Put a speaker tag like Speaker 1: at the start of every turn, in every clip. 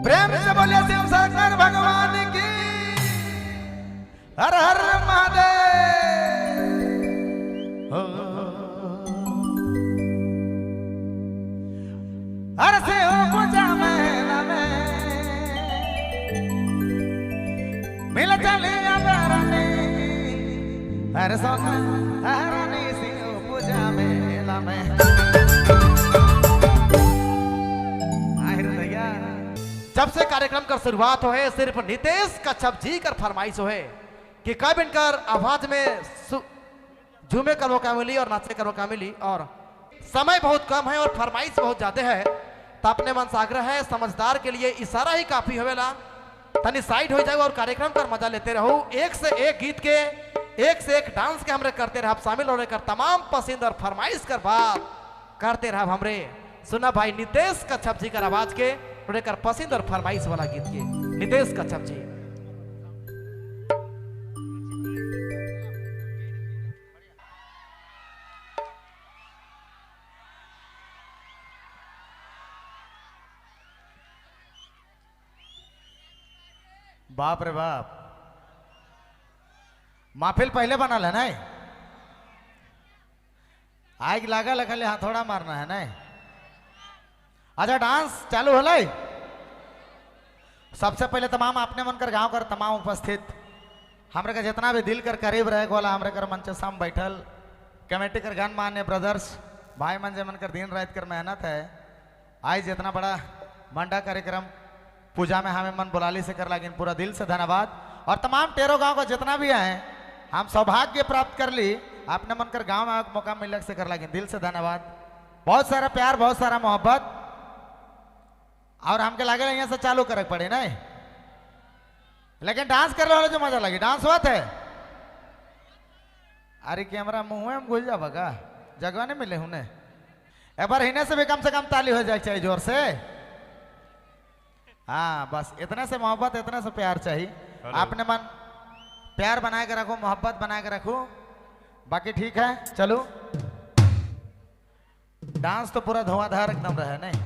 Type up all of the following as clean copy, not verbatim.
Speaker 1: प्रेम से बोले शिव शंकर भगवान की। हर हर महादेव। हर शिव पूजा मेला में मिल चलिया रानी, हर सोना रानी शिव पूजा मेला में। आहिर भैया,
Speaker 2: जब से कार्यक्रम का शुरुआत हो है सिर्फ नितेश कच्छप जी कर फरमाइश हो है कि कब इनकर आवाज में झूमे कर मौका मिली और नाचे कर मौका मिली। और समय बहुत कम है और फरमाइश बहुत ज्यादा है, तो अपने मन से आग्रह है समझदार के लिए इशारा ही काफी होवेला, तनी साइड हो जाए और कार्यक्रम कर मजा लेते रहो। एक से एक गीत के, एक से एक डांस के हमरे करते रह शामिल होने कर तमाम पसंद और फरमाइश कर बात करते रह हमरे। सुना भाई नितेश कच्छप जी कर आवाज के कर पसंद और फरमाइश वाला गीत के। नितेश कच्छप जी।
Speaker 1: बाप रे बाप, माफिल पहले बनल है नहीं? आग लागल है, खाली हथौड़ा मारना है नहीं? अच्छा डांस चालू होलै। सबसे पहले तमाम अपने मन कर गांव कर तमाम उपस्थित हमरे का जितना भी दिल कर करीब रहे वाला हमरे कर मंच साम बैठल कमेटी कर गणमान्य ब्रदर्स भाई मन जे मन कर दिन रात कर मेहनत है, आज जितना बड़ा मंडा कार्यक्रम पूजा में हमें मन बुलाली से कर लागिन पूरा दिल से धन्यवाद। और तमाम टेरो गांव का जितना भी है हम सौभाग्य प्राप्त कर ली अपने मन कर गांव में मौका मिलक से कर लागिन दिल से धन्यवाद। बहुत सारा प्यार, बहुत सारा मोहब्बत। और हमके लागे यहाँ से चालू करे पड़े नहीं, लेकिन डांस कर रहे जो मजा लगे। डांस होत है, अरे कैमरा मुंह में घुस जा बगा, जगह नहीं मिले हुने। एक बार हिने से भी कम से कम ताली हो जाए चाहिए जोर से। हाँ बस इतने से मोहब्बत, इतने से प्यार चाहिए। आपने मन प्यार बना के रखो, मोहब्बत बना के रखो, बाकी ठीक है। चलो डांस तो पूरा धुआंधार एकदम रहे नहीं,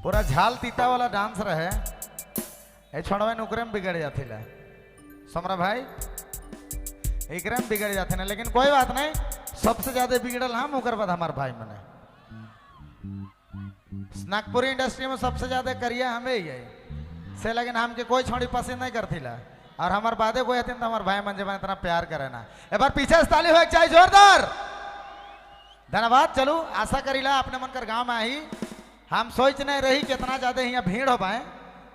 Speaker 1: पूरा झाल तीता वाला डांस रहे। ए छोड़वे नुकरे में बिगड़ जाती ला समरा भाई, एकरे में बिगड़ जाते ना, लेकिन कोई बात नहीं। सबसे ज्यादा बिगड़ल हम, ओकर बाद हमार भाई मने नागपुरी इंडस्ट्री में सबसे ज्यादा करिया हमें ही है से, लेकिन हमके कोई छोड़ी पसंद नहीं करती ला। और हमार बादे कोई हथिन तो हमार भाई मन जे इतना प्यार करे ना। एक बार पीछे से ताली हो चाहिए जोरदार। धन्यवाद। चलो आशा करीला अपने मन कर गाँव में आई। हम सोच नहीं रही कि इतना ज़्यादा यहाँ भीड़ हो पाए,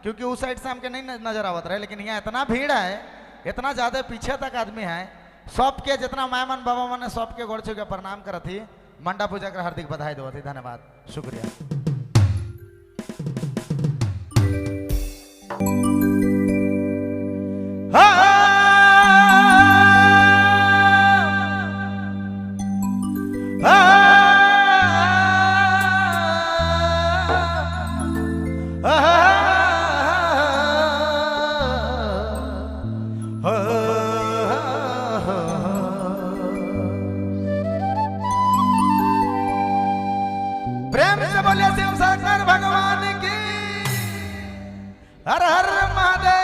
Speaker 1: क्योंकि उस साइड से हमके नहीं नजर आवत रहे, लेकिन यहाँ इतना भीड़ है, इतना ज़्यादा पीछे तक आदमी है। सबके जितना my मन बाबा मन सबके गोड़ छू के प्रणाम करती, मंडा पूजा कर हार्दिक बधाई दो। धन्यवाद, शुक्रिया। प्रेम से बोले शिव शंकर भगवान की। हर हर महादेव।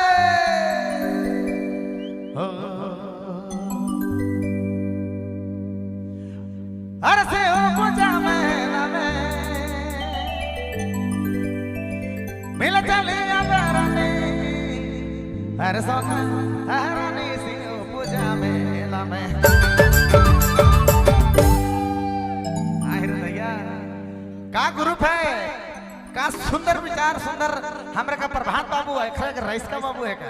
Speaker 1: हर शिव पूजा मेला में मिल चलिया रानी, हर सोना रानी शिव पूजा मेला में। आहिर भैया का ग्रुप है, का सुंदर विचार, सुंदर हमरे का प्रभात बाबू है, खरे का रईस का बाबू है का।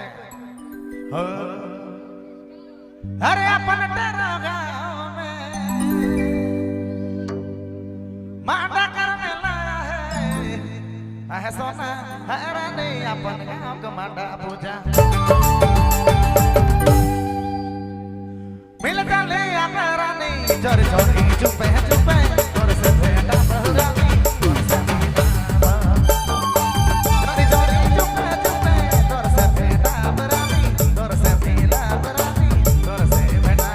Speaker 1: अरे अपन टेरो गांव में मांडा करने लाया है, है सोना रानी अपन गांव का मांडा पूजा मिल चले रानी। चोरी चोरी चुपे चुपे तोर से भेटा रानी, तोर से चोरी चुपे चुपे तोर से भेटा रानी, तोर से मिला रानी, तोर से भेटा।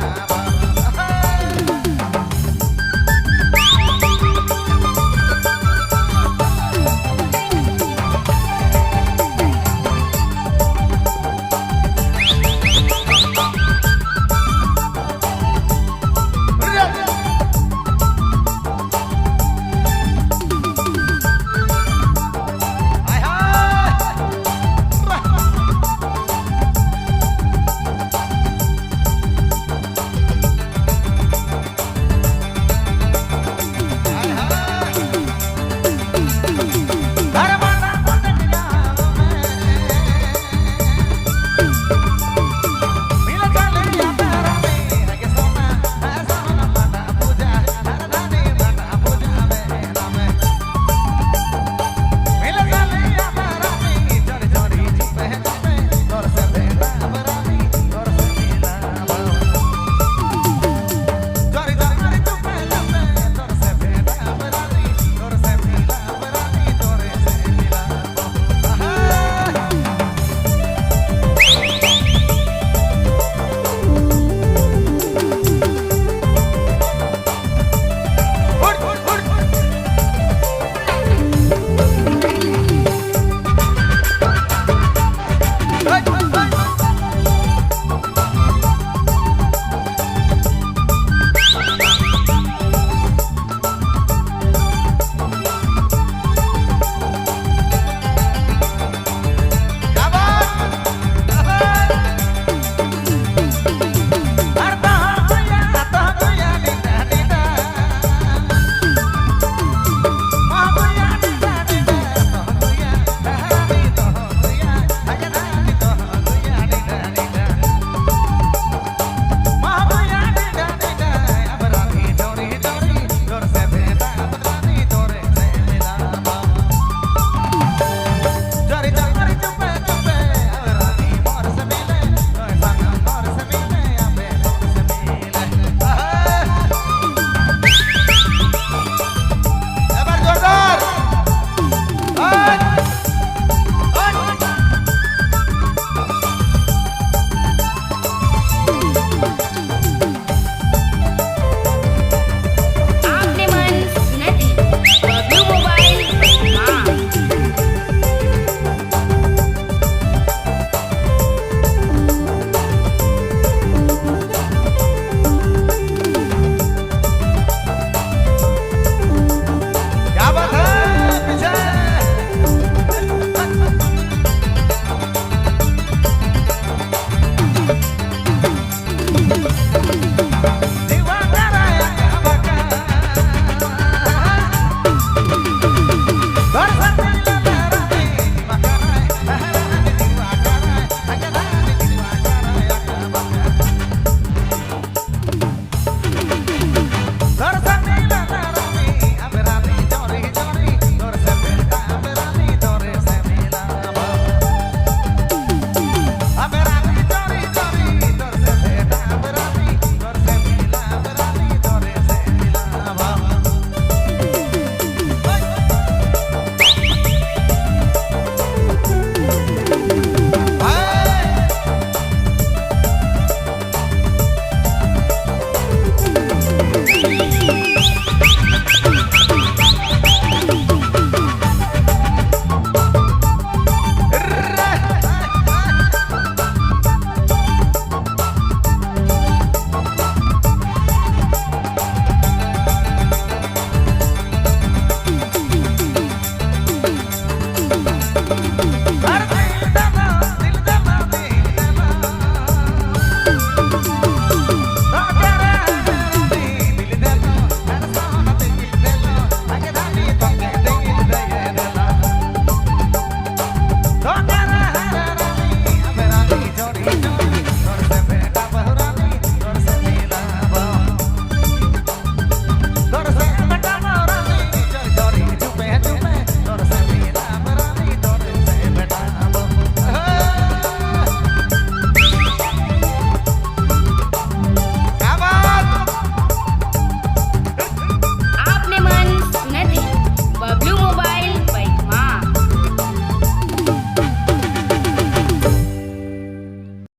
Speaker 1: है।